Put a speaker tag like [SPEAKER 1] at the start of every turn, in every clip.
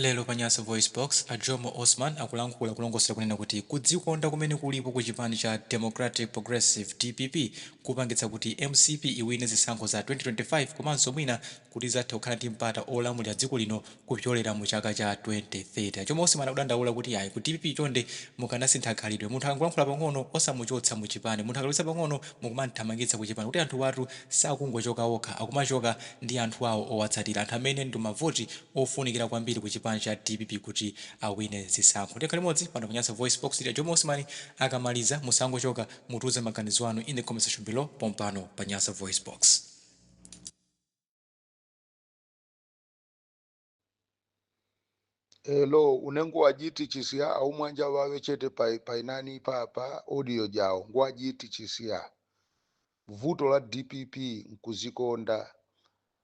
[SPEAKER 1] Lero pa Nyasa VoiceBox, a Jomo Osman akulankhula kulongosola kunena kuti kudzikonda kumene kulipo ku chipani cha Democratic Progressive, dpp, kupangitsa kuti mcp iwine zisankho za 2025 komanso mwina kuti izathe kukhala ndi mpata olamulira dziko lino kupyolera mu chaka cha 2030. A Jomo Osman akudandaula kuti ayi, ku dpp chonde mukanasintha khalidwe, munthu akangolankhula pang'ono osamuchotsa mu chipani, munthu akalakwitsa pang'ono mukumamthamangitsa ku chipani kuti anthuwatu sakungochoka okha, akumachoka ndi anthu awo owatsatira, anthu amene ndi mavoti ofunikira kwambiri ku chipani cha dpp kuti awine zisankho. Tikhale limodzi pano pa Nyasa VoiceBox ndi a Jomo Osman. Akamaliza, musangochoka, mutiuze maganizo anu in the comment section below pompano pa Nyasa VoiceBox.
[SPEAKER 2] Hello, unenge wajiti chisiya aumwanja wawe chete pa painani pa audio jawo ngwajiti chisiya. Vuto la DPP nkuzikonda.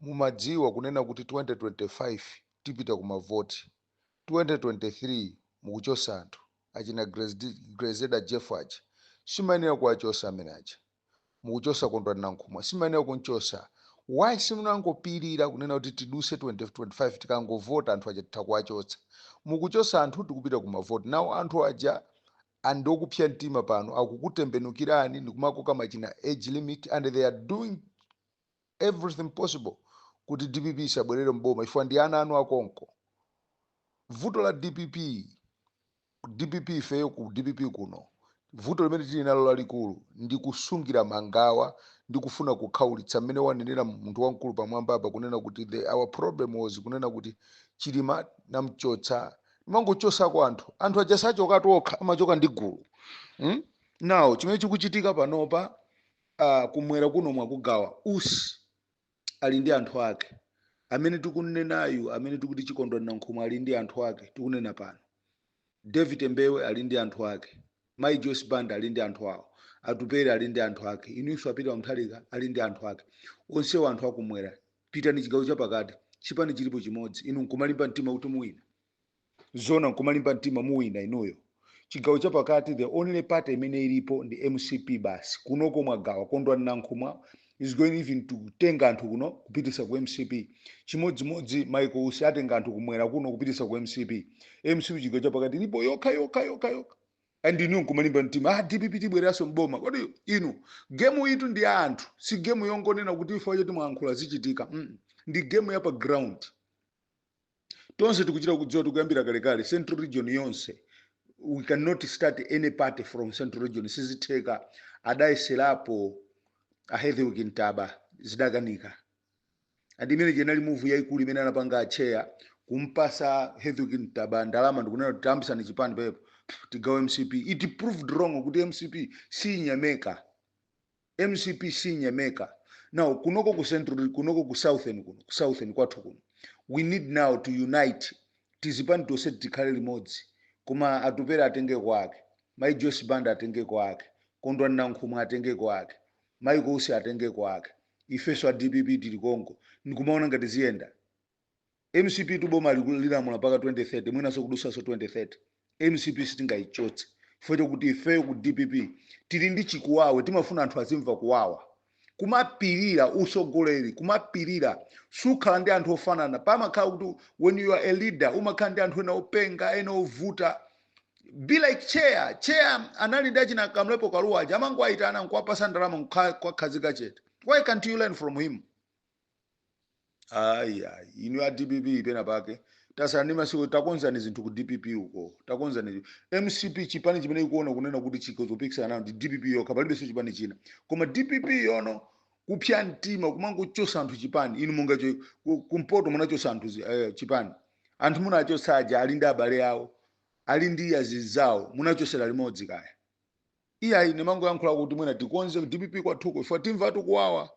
[SPEAKER 2] Mumadziwa kunena kuti 2025 tipita kumavoti. 2023 mukuchosa anthu achina Grezeda Jeff aja, simayenera kuwachosa amene aja. Mukuchosa Kondwani Nankhumwa, simayenera kunchosa. Why simunangopirira kunena kuti tiduse 2025, tikangovota anthu aja titha kuwachotsa? Mukuchosa anthu, tikupita kumavoti nawo. Anthu aja andokupsya mtima pano akukutembenukirani ndikumakoka machina age limit, and they are doing everything possible kuti DPP isabwerere mboma ifwa ndi ana anu akonko. Vuto la DPP, DPP, ifeyo ku DPP kuno, vuto limene tili nalo lalikulu ndi kusungira mangawa ndi kufuna kukhaulitsa. Mmene wanenera munthu wamkulu pamwamba apa kunena kuti our problem was kunena kuti Chilima namchotsa, mangochosako anthu, anthu aja sachokatu okha, amachoka ndi gulu, Now chimene chikuchitika panopa, kumwera kuno mwakugawa. Usi ali ndi anthu ake amene tikunenayu, amene tikuti Chikondwani Nankhumwa ali ndi anthu ake tikunena pano, David Mbewe ali ndi anthu ake, Mai Joyce Banda ali ndi anthu awo, Atupere ali ndi anthu ake, inunso a Peter Mutharika ali ndi anthu ake. Onsewo anthu akumwera. Pitani chigawo chapakati, chipani chilipo chimodzi. Inu nkumalimba mtima kuti muwina? Zona nkumalimba mtima muwina inuyo? Chigawo chapakati, the only party imene ilipo ndi MCP basi. Kunoko mwagawa. Kondwani Nankhumwa is going even to kutenga anthu kuno kupitisa ku MCP. Chimodzimodzi Michael Usi atenga anthu kumwera kuno kupitisa ku MCP. MCP chigawo chapakati ilipo yokha yokha yokha yokha, and inu nkumalimba mtima, "Ah, DPP tibwereranso mboma." Kodi inu, game itu ndi ya anthu, si game yongonena kuti ife choti mwayankhula zichitika. Ndi game ya pa ground. Tonse tikuchita kudziwa, tikuyambira kalekale, Central Region yonse, we cannot start any party from Central Region, sizitheka. Adayeserapo a Hetherwick Ntaba, zidakanika. And imene inali move yayikulu imene anapanga acheya, kumpasa Hetherwick Ntaba ndalama ndikunena kuti tayambisani chipani pepo tigawe MCP. It proved wrong kuti MCP sinyameka, MCP sinyameka. Now kunoko ku Central, kunoko ku Southern, kuno ku Southern kwathu kuno, we need now to unite. Tizipani tonse tikhale limodzi, koma Atupere atengeko ake, Mai Joyce Banda atengeko ake, Kondwani Nankhumwa atengeko ake, Michael Usi atengeko ake, ifenso a DPP tili konko, ndikumaona ngati ziyenda. MCP tuboma lilamula mpaka 2030, mwinanso kudusanso 2030. MCP sitingayichotse chifukwa chokuti ifeyo ku DPP tili ndi chikuwawe. Timafuna anthu azimva kuwawa, kumapirira usogoleri, kumapirira. Sukhala ndi anthu ofanana. Pamakhala kuti when you are a leader, umakhala ndi anthu ena openga, ena ovuta. Be like Chair. Chair anali ndi achina Kamlepo Kalua aja, amangoayitana nkuwapasa ndalama, nkuwakhazika chete. Why can't you learn from him? Ayi, ayi, inu ya DPP, pena pake tasala ndi masiku. Takonzani zinthu ku DPP uko, takonzani. MCP chipani chimene ikuona kunena kuti chikozopikisana nawo ndi DPP yokha, palibenso chipani china. Koma DPP yono kupsya mtima, kumangochosa anthu chipani. Inu munga kumpoto munachosa anthu chipani. Anthu munachosa aja ali ndi abale awo, ali ndi azinzawo, munachosera limodzi kaya. Iyayi, nimangoyankhula kuti mwina tikonze DPP kwathuko ifo timvatu kuwawa.